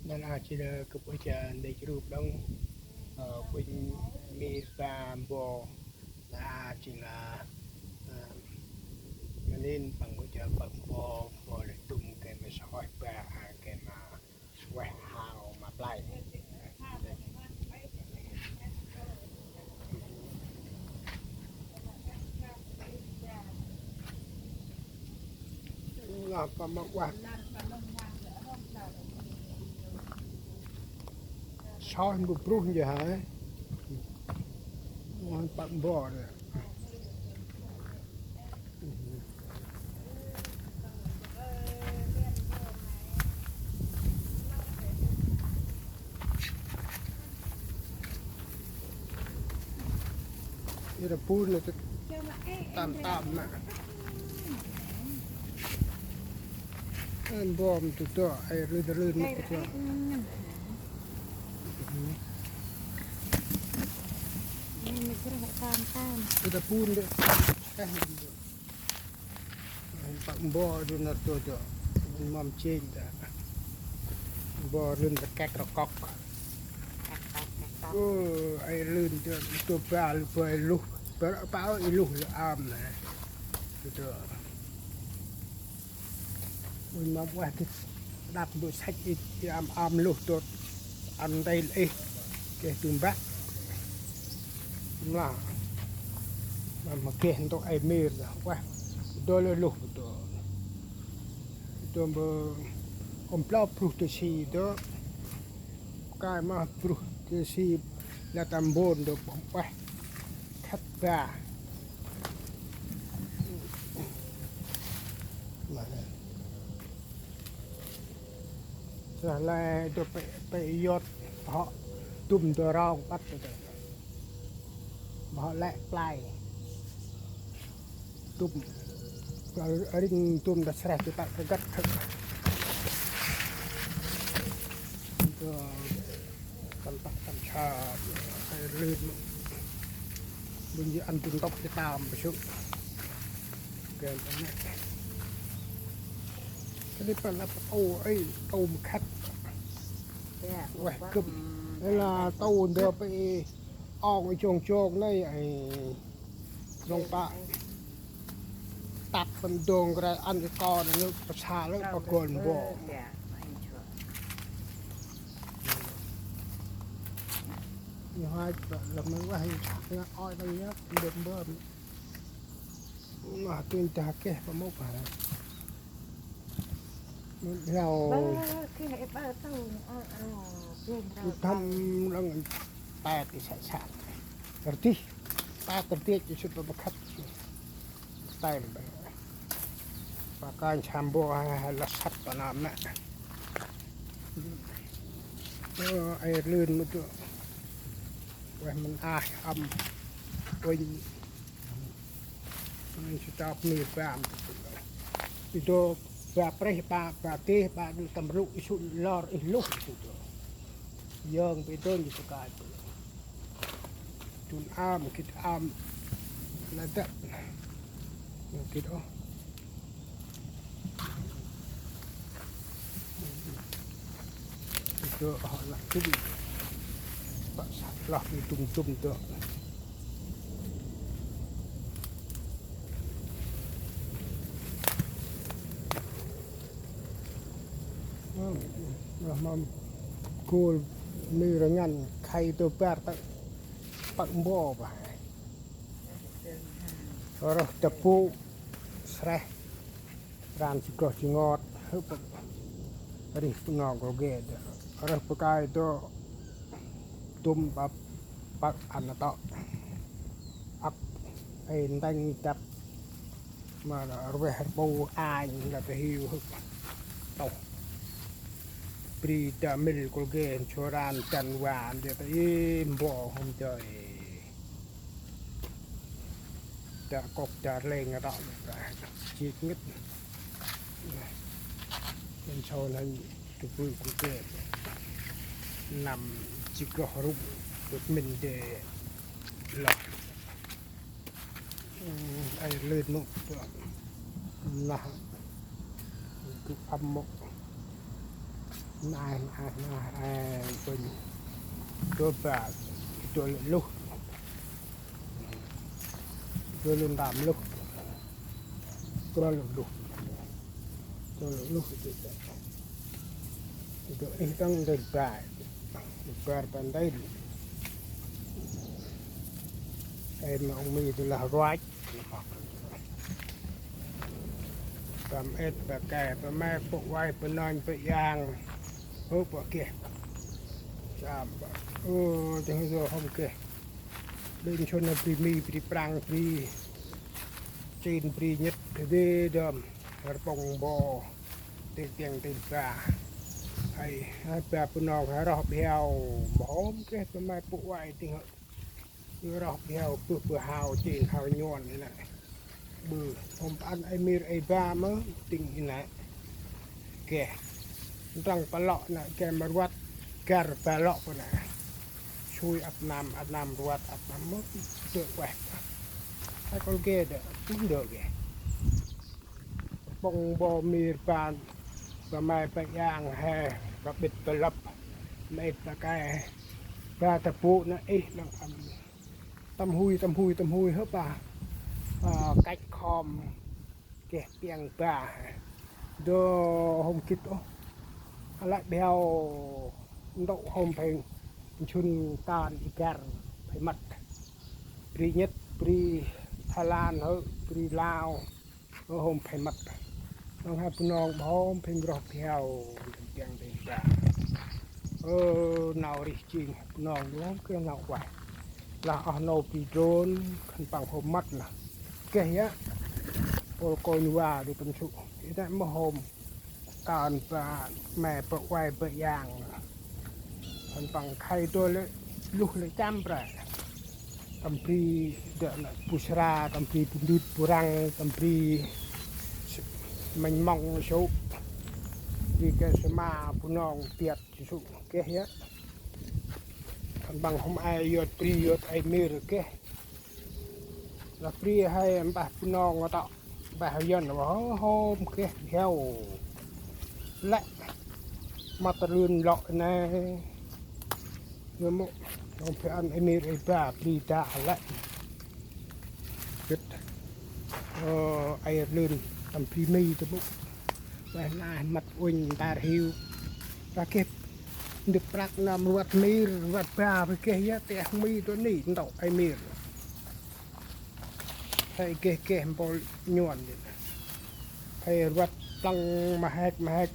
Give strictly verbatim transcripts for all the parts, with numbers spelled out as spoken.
Nau a jêh ri gâp ŭch a nti rup đŏng, ơ, uănh mir ba mbo. Nau a jêng lah, ơ, ma nin păng ŭch a păng mbo, mbo lĕ dŭm gay ma sơh ba, a, gay ma ueh hao ma play. Lah pa ma ueh. Soi bu bruh jêh hê. Ueh păng mbo nê. Ê, ră bu nê tât tăm tăm nê. Ê, mbo mâu tŭ tŏ, ê, rưn rưn mâu tŭ tŏ. Ê, ră bu nê. Ê, păng mbo rưn nơh tơ tơ. Mâm chêng ta. Mbo rưn ta kek rokok. Ơ, ai rưn tơ, tơ ba lu ba luh. Ba, ba luh lơ am nê. Tơ tơ. Ui, mâm ueh kơ đăp mbơ̆ săch i, i am, am luh dôt ăn ntil ih. Geh du mbăk. Mla. Mâm ma geh ntŭk ai mir dah. Ueh. Dôl luh dôt. Dôt mbơ̆ ôm plao bruh tơ si dôt. Kai ma bruh tơ si la tâm mbôn dôt ueh. Khât ba. Mla. Srah lĕ dô pe, pe yot hŏ dŭm dô rong păt dô. Hŏ lĕ play. Dŭm. Ring dŭm dô srah dô tăk kơ găt thâk. Dô. Tâm păk tâm sa, ai lưn mô. Bân ji ăn dŭm ntŭk ji tam bơh sŭk. Gay tâm nê. Kơt nê păng lăp tâu, ê, tâu ma khât. Ueh gâp. Ê la tâu ndơ pê ê ong ê jong jong nây, ê. Nông pă. Tăp păng dong kơ ăn kơ kon nê, pă sa lơ pă gol mbo. Ñu hai pă lơ mơ wah ñu chak ngă oi đăng nhớ, păng dong mbo. Ngă tuñ ta keh pă mŭk hă. Rau. Ba, keh ê ba tâu, ơ, ơ, keh rau. Ñu tâm đăng pet kơ sat sat. Rtih. Pet rtih kơ sŭt pă khât. Tèm bê. Pă kanh sâm bô ha, ha, lăp săt pă nơm nê. Ơ, ai lưn mô tŭ. Ueh mân ah ăm. Uênh. Uênh sơ tâp mi bam. Ê dô ba prêh, ba, ba têh, ba dô tâm rŭ, ih sŭn lor, ih luh, ih sŭn lor. Yơng bê dôn, ih sơ kai. Tun am, gĭt am. Nă dăp. Gĭt ôh. Gĭt ôh, nă gĭt. Pă săk lah, gĭt dŭm dŭm dŏ. Lah mâm gôl mi rngăn khay tô bar tơ păng mbo bah. Rơh tơpŭ sreh ran si goh si ngot hơp rih pngok rô gê dơ. Rơh pơkai dô dŭm băp păk ăn tŏ. Ăp ê nteng dăp. Ma rveh rpu anh la ta hiu hŭk. Tôh. Bri ta mil kôl geh choran chân wan dê ta i mbo hŭm dơi. Ta kôk ta leng rŏ ta chik ngĭt. Bên sau lăng tu bui kôl geh. Năm chik goh rŭk bơk min dê lŏk. Ai lưn mô tŭ. Lah. Gâp ăm mô. Nai, nai, nai, ai, bơnh. Dua ba, dua lơ luh. Dua lơ ndam luh. Dua lơ luh. Dua lơ luh. Dua ih tăng dua ba. Dua ba pan dai. Em ông mi tu lah ruach. Tâm êt ba ke, ba me, pŭ vay, ba nanh, ba yang. Hơ, ba ke. Sam ba. Ơ, tơng hơ, hom ke. Bri Nchun, bri Mi, bri Prăng, bri Chin, bri Nhật, bri dơm. Rpong bo. Têng tiang têng ba. Hay, hay ba Bunong, hay roh biao. Ba hom ke, ba me, pŭ vay, têng hơ. Yor roh biao bơh bơh hao chin hao nhuan i nê. Bơh hôm păn ai mir ai ba mơ tĭng i nê. Geh. Ntrăng pa lŏ nê geh ma rvăt gar ba lŏ pa nê. Sui ăp năm ăp năm rvăt ăp năm mơ dơ̆ ueh. Ai kol geh dơ̆ tĭng dơ̆ geh. Pŏng bo mir ban ba me ba yang he ba bĭt ba lăp. Mê ta ke ba ta bu na ih nâng tâm hui tâm hui tâm hui hơ ba. Ơ, kăch khom geh piăng ba he. Dô hôm gĭt ôh. Lĕ biao ntŭk hôm pheng nchun tan i gar pheng măt. Bri Nhật, bri Thái Lan hơ, bri Lao. Ơ, hôm pheng măt. Nâng hai Bunong ba hôm pheng roh biao. Piăng đê ba. Ơ, nau rih ching Bunong hôm ke nau ueh. Lah oh nau bi drôn khân păng hôm măt lah. Geh yă. Pôl kônh va đê tâm sŭ. Ê nê mơ hôm. Kan ba me ba ueh ba yang. Khân păng khay dô lĕ luh lĕ chăm pre. Tâm bri dơ nê bu sra, tâm bri bu ndut bu răng, tâm bri mênh mông sŭ. Bri ke sma Bunong biăt sŭ geh yă. Khân păng hôm ai yot bri yot ai mir geh. Lah bri hai mbah Bunong tŏ. Mbah Yuăn hô hôm geh hiao. Lĕ măt rưn lŏ nê. Yơ mô. Hôm phe ăn ai mir ai ba bri đa lĕ. Gĭt. Ơ, ai rưn tâm bri Mi tâm mô. Mbah nai măt unh ntar hiu. Ba geh. Ndâk prăk năm rvăt mir, rvăt ba, ba geh yă, teh mi dô ni, ntŭk ai mir. Hơi geh geh mpôl nhuan dê. Hơi rvăt plăng ma hek, ma hek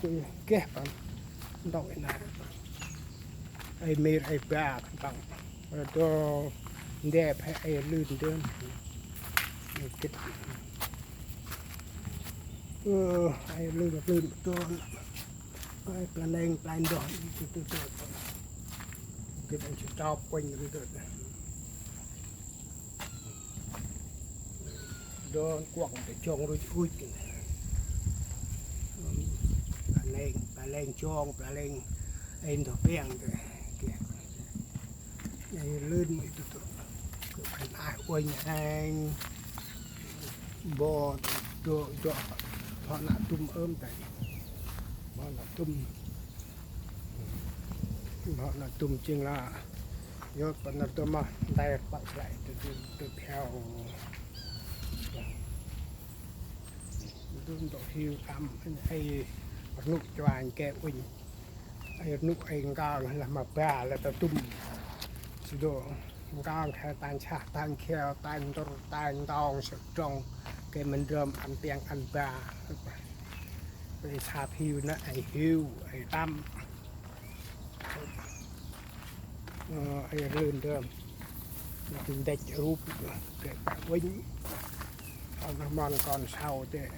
geh păng. Ntŭk i nê. Ai mir, ai ba, păng. Dô ndep hơi ai lưn dơm. Gĭt. Ơ, ai lưn, lưn dô. Ai, pla neng, pla ndoh, tu, tu, tu. Gĭt ăn chụp chụp quanh ri tu. Don quăng để chong ri ui kì. Pla neng, pla neng chong, pla neng. Ai ndoh piang kì. Kì. Ai lưn mơ i tu tu. Kì khân ai uênh ai. Bo dô dô. Pho nă tum ơm tay. Pho nă tum. Pho nă tum ching la. Yot pho nă tum mah. Ntai păk lĕ tu tu tu theo. Dun dô hiu tâm ai rnuk chuan ke uênh. Ai rnuk ai nkang lah ma ba lah ta tum. Sơ dô nkang khe tanh sah, tanh kheo, tanh ntor, tanh ntong, sơ trong. Ke mân rơm ăn piăng ăn ba. Pe sat hiu nê ai hiu, ai tâm. Ơ, ai rưn rơm. Nđĕch rup, ke pah uênh. Ăn nơh mon kon sau tê.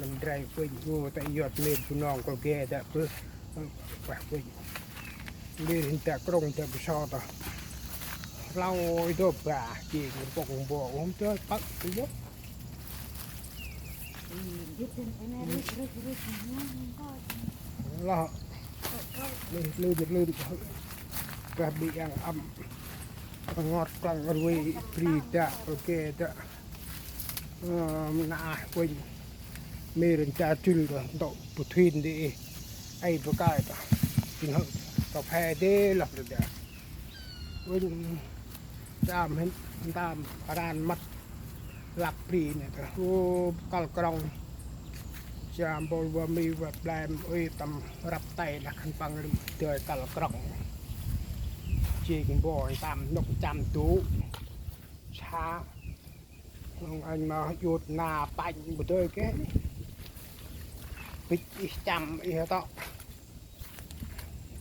Mân drai uênh, ngô tê yot mir Bunong kol ge tê bơh. Pah uênh. Mir hên tê krông tê bơh so tê. Rlau i dô ba, jêng rpong bo, hôm tê păk tê yot. Lah. Lưn, lưn, lưn. Kah bi yang ăm. Ngot klăng rui bri dak, rui ke dak. Ơ, mnah uênh. Mir ncha chul dak, ntŭk bu thuyên di. Ai bu kai dak. Jêng hŏ, cà phê dê lah rơđa. Uinh, tam hên, tam aran mât lăp bri nê ta. Ô, kăl krŏng. Cha mpôl va mi va blem, uih, tâm răp tay đah khân păng rĭm dơi kăl krŏng. Jêng mbo, tam nôk chăm dô. Sa. Nông anh ma jut na panh bu dơi kê. Bĭch ih chăm ih tŏ.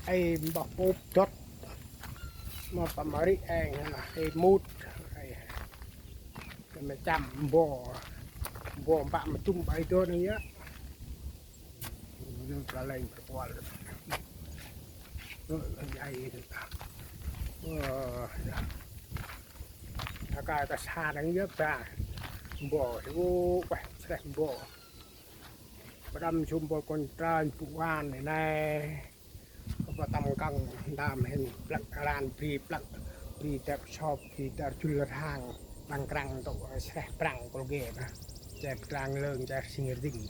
Ê, mbah pôp dŏt. Ma păm ri ê, na, ê, mut. Ê, ma chăm mbo. Mbo mbă ma chum bai dô nâng yă. Nâng pra leng pra kual. Ơ, ê, ê, ơ, yă. Aka ka sa nâng yă ba. Mbo, ô, ueh, sreh mbo. Pram jum bol kon tran bu wan nê nê. Kơ pa tâm kăng ndam hên plăk ran bri plăk bri tep sop bri tar jul rhang. Prăng krăng tŭ sreh prăng kol ge na. Chep krang lơng chep sing rding.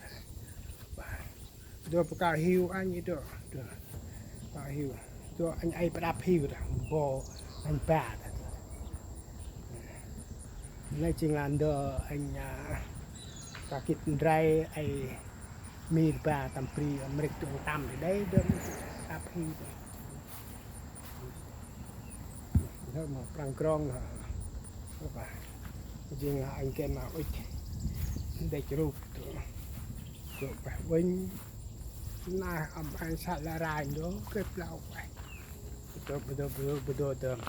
Dô pa ka hiu anh i dô. Dô. Ka hiu. Dô anh ai pđăp hiu ta. Mbo anh ba ta. Nê jêng lan dô anh, a, ka kit ndrai ai mir ba tâm bri Amêrik tŭ tâm ti đei dô pđăp hiu ta. Dô ma prăng krong ha. Apa. Jêng anh ken ma uih. Đêch rup tŭ. Tŭ pa uinh. Na âm anh sa la rai dô kê plau pa. Bơ dô, bơ dô, bơ dô, bơ dô dơm.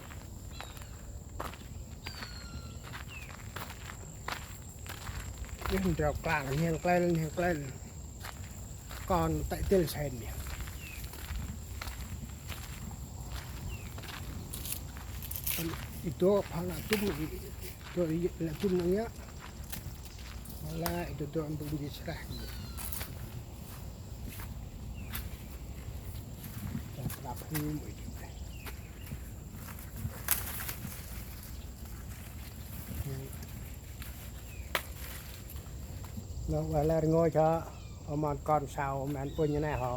Ih, ndrâu klang, nhiang klel, nhiang klel. Kon tê têl sen nê. Ih dô, phang la tum, ih dô, ih la tum nâng yă. Mâu lah, ih dô, dô, ih dô, ih sreh. Chăm prăp hum, ih dô. Nâng ueh lĕ rngôch hŏ, ơ mon kon sau men uănh nê hŏ.